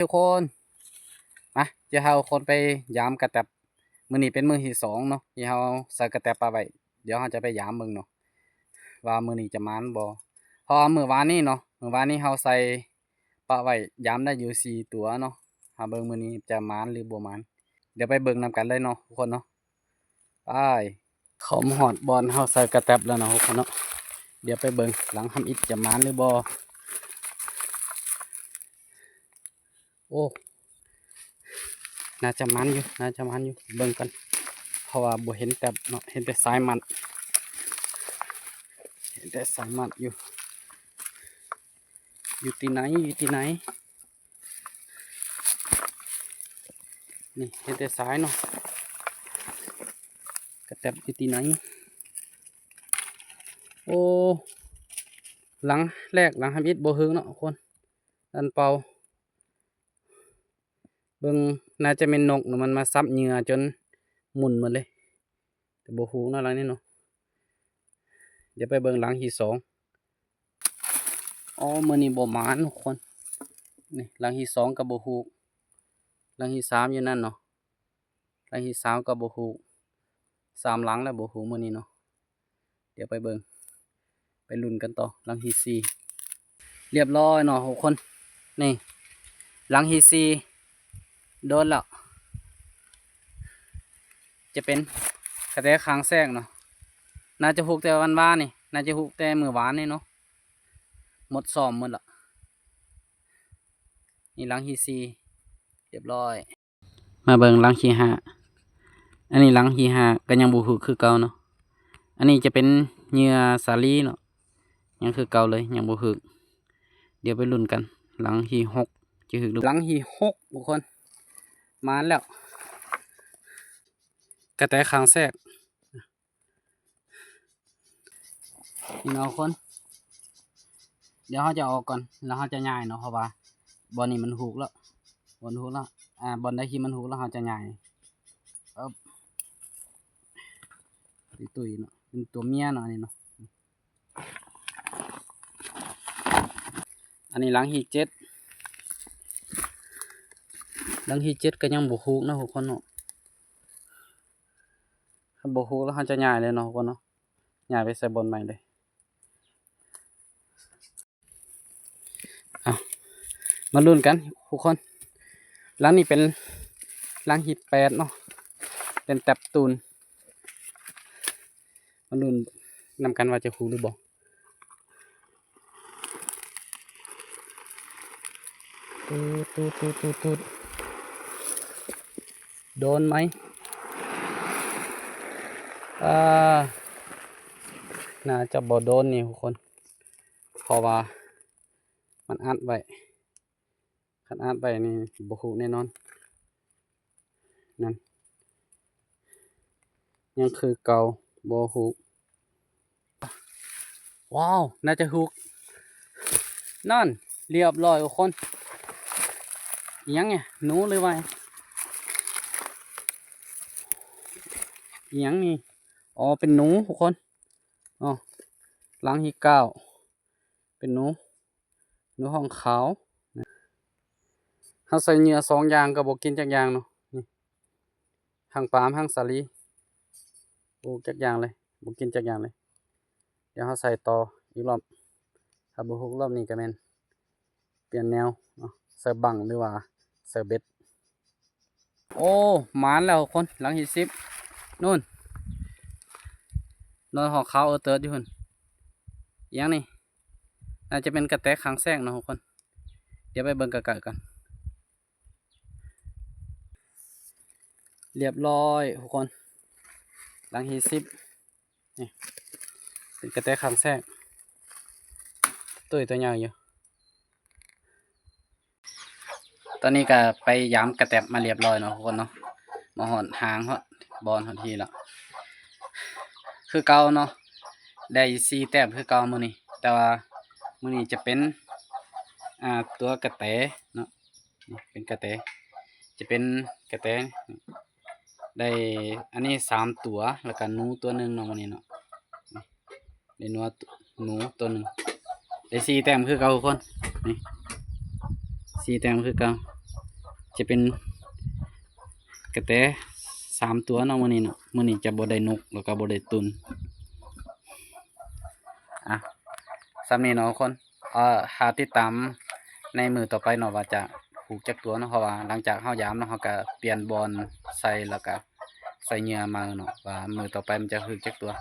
ທຸກຄົນ ມາ ຈະພາທຸກຄົນໄປຢາມກະແຕັບ. ມື້ນີ້ເປັນມື້ທີສອງເນາະ ທີ່ເຮົາໃສ່ກະແຕັບປະໄວ້. ດຽວເຮົາຈະໄປຢາມເບິ່ງເນາະ ວ່າມື້ນີ້ຈະໝານບໍ່. ເພາະວ່າມື້ວານນີ້ເນາະ ມື້ວານນີ້ເຮົາໃສ່ປະໄວ້ ຢາມໄດ້ຢູ່ສີ່ຕົວເນາະ. ເຮົາເບິ່ງມື້ນີ້ຈະໝານຫຼືບໍ່ໝານ. ດຽວໄປເບິ່ງນຳກັນເລີຍເນາະທຸກຄົນເນາະ. ໄປ ເຂົ້າມາຮອດບ່ອນເຮົາໃສ່ກະແຕັບແລ້ວເນາະທຸກຄົນເນາະ. ດຽວໄປເບິ່ງຫຼັງທຳອິດຈະໝານຫຼືບໍ່. ໂອ້ ໜ້າຈະໝານຢູ່ ໜ້າຈະໝານຢູ່. ເບິ່ງກ່ອນ ເພາະວ່າບໍ່ເຫັນແຕັບເນາະ ເຫັນແຕ່ສາຍມັດ ເຫັນແຕ່ສາຍມັດຢູ່. ຢູ່ທີ່ໃນ ຢູ່ທີ່ໃນ? ນີ້ເຫັນແຕ່ສາຍເນາະ. ກະແຕັບຢູ່ທີ່ໃນ? ໂອ້ ຫຼັງແລກ ຫຼັງທຳອິດບໍ່ຖືກເນາະທຸກຄົນ. ອັນເປົ່າ ເບິ່ງ ໜ້າຈະແມ່ນນົກເນາະ ມັນມາສັບເຫຍື່ອຈົນໝຸ່ນໝົດເລີຍ. ແຕ່ບໍ່ຮູ້ເນາະ ຫຼັງນີ້ເນາະ. ດຽວໄປເບິ່ງຫຼັງທີສອງ. ອໍ ມື້ນີ້ບໍ່ໝານທຸກຄົນ. ນີ້ຫຼັງທີສອງກໍບໍ່ຖືກ. ຫຼັງທີສາມຢູ່ນັ້ນເນາະ. ຫຼັງທີສາມກໍບໍ່ຖືກ. ສາມຫຼັງແລ້ວບໍ່ຖືກມື້ນີ້ເນາະ. ດຽວໄປເບິ່ງ ໄປລຸ້ນກັນຕໍ່. ຫຼັງທີສີ່ ລຽບຮ້ອຍເນາະທຸກຄົນ. ນີ້ຫຼັງທີສີ່ ໂດນແລ້ວ. ຈະເປັນກະແຕຄາງແຊກເນາະ. ໜ້າຈະຖືກແຕ່ວັນວານນີ້ ໜ້າຈະຖືກແຕ່ມື້ວານນີ້ເນາະ. ໝົດຊ້ອມໝົດລະ. ນີ້ຫຼັງທີສີ່ ລຽບຮ້ອຍ. ມາເບິ່ງຫຼັງທີຫ້າ. ອັນນີ້ຫຼັງທີຫ້າກໍຍັງບໍ່ຖືກຄືເກົ່າເນາະ. ອັນນີ້ຈະເປັນເຫຍື່ອສາລີເນາະ ຍັງຄືເກົ່າເລີຍ ຍັງບໍ່ຖືກ. ດຽວໄປລຸ້ນກັນ ຫຼັງທີຫົກຈະຖືກຫຼື ຫຼັງທີຫົກທຸກຄົນ. ມາແລ້ວ ກະແຕຄາງແຊກ. ພີ່ນ້ອງຄົນ ດຽວເຮົາຈະອອກກ່ອນ ແລ້ວເຮົາຈະຍ້າຍເນາະ ເພາະວ່າບ່ອນນີ້ມັນຖືກແລ້ວ ບ່ອນຖືກແລ້ວ ອ່າ ບ່ອນໃດທີ່ມັນຖືກແລ້ວເຮົາຈະຍ້າຍ. ເອີບ ຕຸ້ຍໆເນາະ ເປັນຕົວເມຍເນາະ ອັນນີ້ເນາະ. ອັນນີ້ຫຼັງທີເຈັດ ຫຼັງທີເຈັດກໍຍັງບໍ່ຖືກເນາະທຸກຄົນເນາະ. ຄັນບໍ່ຮູ້ແລ້ວເຮົາຈະຍ້າຍເລີຍເນາະທຸກຄົນເນາະ ຍ້າຍໄປໃສ່ບ່ອນໃໝ່ເລີຍ. ເອົາ ມາລຸ້ນກັນທຸກຄົນ. ຫຼັງນີ້ເປັນຫຼັງທີແປດເນາະ ເປັນແຕັບຕູນ. ມາລຸ້ນນຳກັນວ່າຈະຖືກຫຼືບໍ່. ຕູດ ຕູດ ຕູດ ຕູດ ຕູດ ໂດນໄໝ? ອ່າ ໜ້າຈະບໍ່ໂດນນີ້ທຸກຄົນ ເພາະວ່າມັນອັດໄວ້. ຄັນອັດໄວ້ນີ້ບໍ່ຖືກແນ່ນອນ. ນັ້ນ ຍັງຄືເກົ່າ ບໍ່ຖືກ. ວ້າວ ໜ້າຈະຖືກ. ນັ້ນ ລຽບຮ້ອຍທຸກຄົນ. ອີ່ຫຍັງນີ້? ໜູຫຼືວ່າອີ່ຫຍັງນີ້? ອໍ ເປັນໜູທຸກຄົນ. ອໍ ຫຼັງທີເກົ້າ ເປັນໜູ ໜູຫ້ອງຂາວ. ເຮົາໃສ່ເຫຍື່ອສອງຢ່າງກໍບໍ່ກິນຈັກຢ່າງເນາະ. ນີ້ ທັງປາມ ທັງສາລີ ບໍ່ຈັກຢ່າງເລີຍ ບໍ່ກິນຈັກຢ່າງເລີຍ. ດຽວເຮົາໃສ່ຕໍ່ອີກລອບ ຖ້າບໍ່ຖືກລອບນີ້ກໍແມ່ນປ່ຽນແນວເນາະ ໃສ່ບັ້ງຫຼືວ່າໃສ່ເບັດ. ໂອ້ ໝານແລ້ວຄົນ ຫຼັງທີສິບ ໂນ່ນ ນອນຫົວຂາວເອີເຕີດຢູ່ພຸ້ນ. ອີ່ຫຍັງນີ້? ໜ້າຈະເປັນກະແຕຄາງແຊກເນາະທຸກຄົນ. ດຽວໄປເບິ່ງໃກ້ໆກັນ. ລຽບຮ້ອຍທຸກຄົນ ຫຼັງທີສິບ ນີ້ ເປັນກະແຕຄາງແຊກ ຕຸ້ຍຕົວໃຫຍ່ຢູ່. ຕອນນີ້ກະໄປຢາມກະແຕັບມາລຽບຮ້ອຍເນາະທຸກຄົນເນາະ ມາຮອດຫາງ ຮອດບ່ອນ ຮອດທີ່ແລ້ວ ຄືເກົ່າເນາະ ໄດ້ສີ່ແຕ້ມຄືເກົ່າມື້ນີ້. ແຕ່ວ່າມື້ນີ້ຈະເປັນ ອ່າ ຕົວກະແຕເນາະ ນີ້ເປັນກະແຕ ຈະເປັນກະແຕ ໄດ້ອັນນີ້ສາມຕົວ ແລ້ວກະໜູຕົວໜຶ່ງເນາະ ມື້ນີ້ເນາະ. ໄດ້ໜູ ໜູຕົວໜຶ່ງ ໄດ້ສີ່ແຕ້ມຄືເກົ່າທຸກຄົນ ນີ້ ສີ່ແຕ້ມຄືເກົ່າ. ຈະເປັນກະແຕສາມຕົວເນາະມື້ນີ້ເນາະ. ມື້ນີ້ຈະບໍ່ໄດ້ນົກ ແລ້ວກໍບໍ່ໄດ້ຕຸ່ນ. ອ່ະ ສ່ຳນີ້ເນາະທຸກຄົນ. ເອີ ຖ້າຕິດຕາມໃນມື້ຕໍ່ໄປເນາະ ວ່າຈະຖືກຈັກຕົວເນາະ, ເພາະວ່າຫຼັງຈາກເຮົາຢາມເນາະ ເຮົາກໍປ່ຽນບ່ອນໃສ່ ແລ້ວກໍໃສ່ເຫຍື່ອໃໝ່ເນາະ ວ່າມື້ຕໍ່ໄປມັນຈະຖືກຈັກຕົວ.